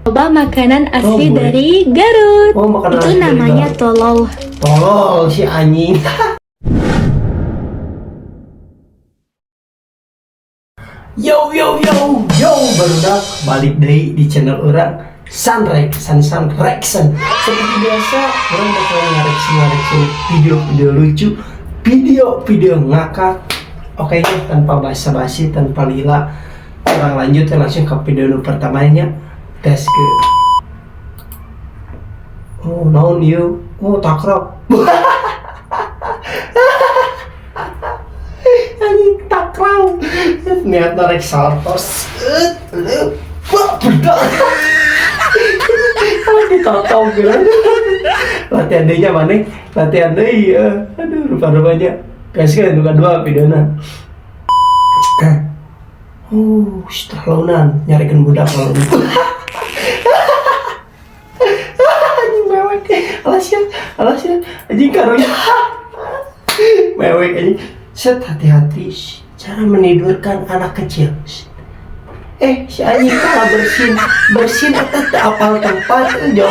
Coba makanan asli Oh, boleh. Dari Garut. Oh, makanan Itu asli dari namanya Garut. Tolol. Tolol si anjing. Yo yo yo yo, barudak, balik deui di channel urang, Sanrek San San Rexen. Seperti biasa, urang bakal ngareaksi ngareaksi video-video lucu, video-video ngakak. Oke nya, tanpa basa-basi, tanpa lila, urang lanjut ya langsung ke video nu pertamanya. Tes ke. Oh, naon ieu? Oh, takraw. Anjing, takraw. Niat narik salto, set, wah, bedak. Ditotong gitu. Latihan deui nya maneh, latihan deui ya. Aduh, rupa-rupanya. Guys, kan nu kadua videona. Oh, setelah nyarikeun budak lalu. Anjing, mewek. Alas ya, alas ya. Anjing, karunya. Mewek anjing. Set, hati-hati. Cara menidurkan anak kecil. Shh. Eh, si anjing kalah bersin. Bersin eta teu apal tempat jo.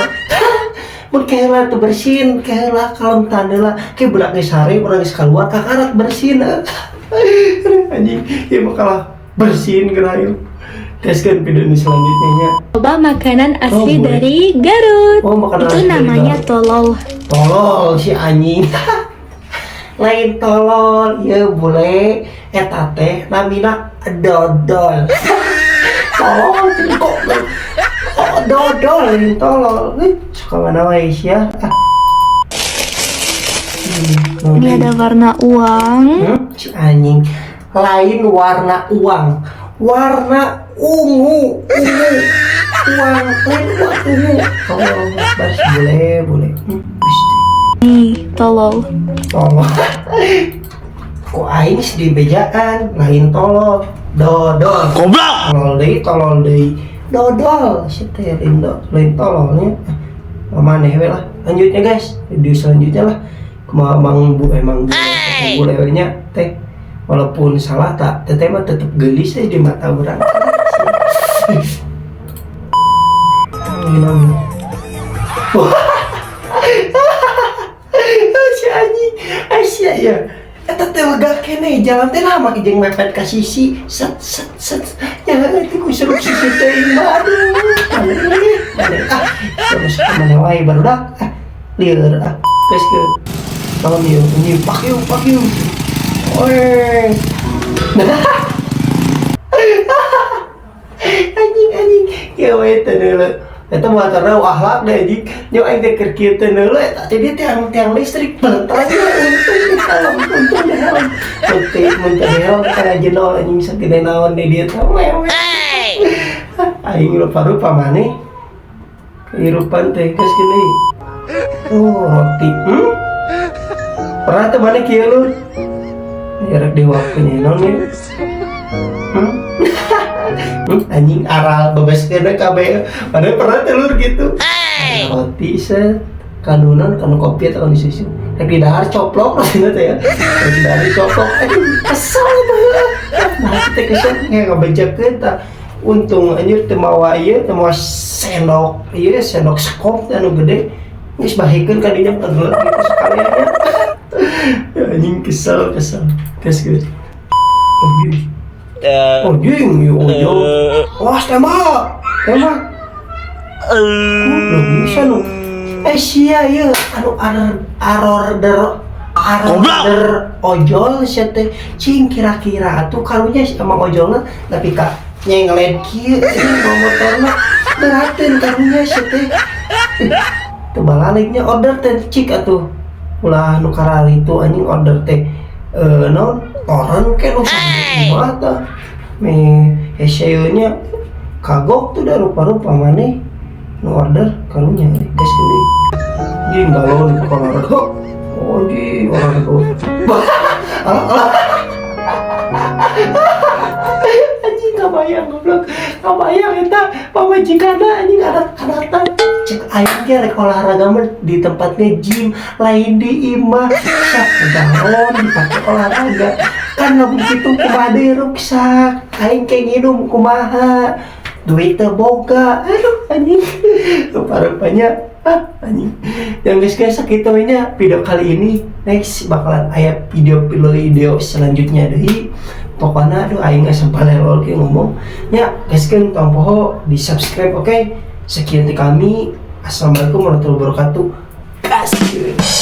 Mun keheula teu bersin, keheula kalem heula. Ke budak geus sare, urang geus keluar kakarak bersin. Aduh, anjing, ieu mah kalah bersin geura ieu. Teskeun video ini selanjutnya nya. Coba makanan asli Oh, boleh. Dari Garut. Oh, makanan Itu asli dari namanya Garut. Tolol. Tolol si anjing. Lain tolol, ya boleh. Eta teh namina dodol. Tolol kok. Oh, dodol lain tolol. Eh, suka mana wae sia. Ah. Ini ada warna uang. Si anjing. Lain warna uang. Warna ungu, ungu. Uang, lain uang ungu. Oh, bas boleh, boleh. Nih, tolol. Tolol. Kok aing sih di bejaan, lain tolol, dodol. Goblok! Tolol deui, tolol deui. Dodol, si teh lain do, lain tololnya. Ah, maneh we lah. Lanjutnya guys, video selanjutnya lah. Kumaha Mang Bu, emang bu, bule we nya teh. Walaupun salah tak, teteh mah tetep geulis di mata urang. Amin. Wah. Si anjing, Aisyah ya. Eta teh lega keneh jalan teh lama jeung mepet ka sisi. Set set set. Ya itu ku seru sisi teh mah, aduh. Maneh maneh ah. Terus mana wae barudak ah. Lieur ah. Geus ke. Naon ieu? Ini pak yuk, pak yuk. Oi. Anjing anjing. Ya we teh deuleu. Eta motorna ahlak deh anjing. Nyo aing teh keur kieu teh deuleu eta teh dia tiang-tiang listrik bentar aja, untung di helm, untung di helm. Mun mun teu helm kana jenol anjing, sagede naon di dieu teh wewe. Aing rupa-rupa maneh. Kehirupan teh geus gini. Oh, roti. Pernah teh maneh kieu lur? Ya rek diwakeun naon ieu? Anjing, aral bebaskeun kabeh. Padahal pernah teh lur gitu. Roti set kanunan kanu kopi atau kanu susu. Rek didahar coplok rotina teh ya. Rek didahar coplok. Aduh, kesel banget. Nah, teh kesel ngabejakeun tah. Untung anjir teu mawa ieu, teu mawa sendok ieu, sendok skop teh anu gede. Geus bahikeun ka dinya kegelet gitu sekalian ya. Ya, anjing, kesel kesel. Geus geus. Oh, iya. Anjing, ieu ojol. Wah, tembak. Tembak. Goblok bisa nu. Eh, sia ieu anu arorder arorder ojol sia teh. Cing, kira-kira atuh karunya si emang ojolna tapi ka nyenglet kieu ini bawa motorna berateun karunya sia teh. Teu balaliknya order teh cik atuh. Ulah nu kararitu anjing order teh naon toren ke nu kumaha tah. Me hese nya kagok tuh dah rupa-rupa maneh nu order karunya geus gede. Anjing, galon olahraga. Oh, anjing, olahraga. Alah alah. Anjing, kabayang goblok. Kabayang eta pamajikanna anjing adat-adatan. Cek aing ge rek olahraga mah di tempat nge-gym, lain di imah. Sok galon dipake olahraga. Kan lamun kitu kumaha deui ruksak. Aing ke nginum kumaha. Duit teu boga. Aduh, anjing. Rupa-rupanya, ah, anjing. Yang guys, guys, sakitu we nya video kali ini. Next bakalan aya video video selanjutnya deui. Pokoknya aduh, aing asa palelol kieu ngomong. Ya, guys, kan tong poho di subscribe, oke? Sekian dari kami. Assalamualaikum warahmatullahi wabarakatuh. Gas.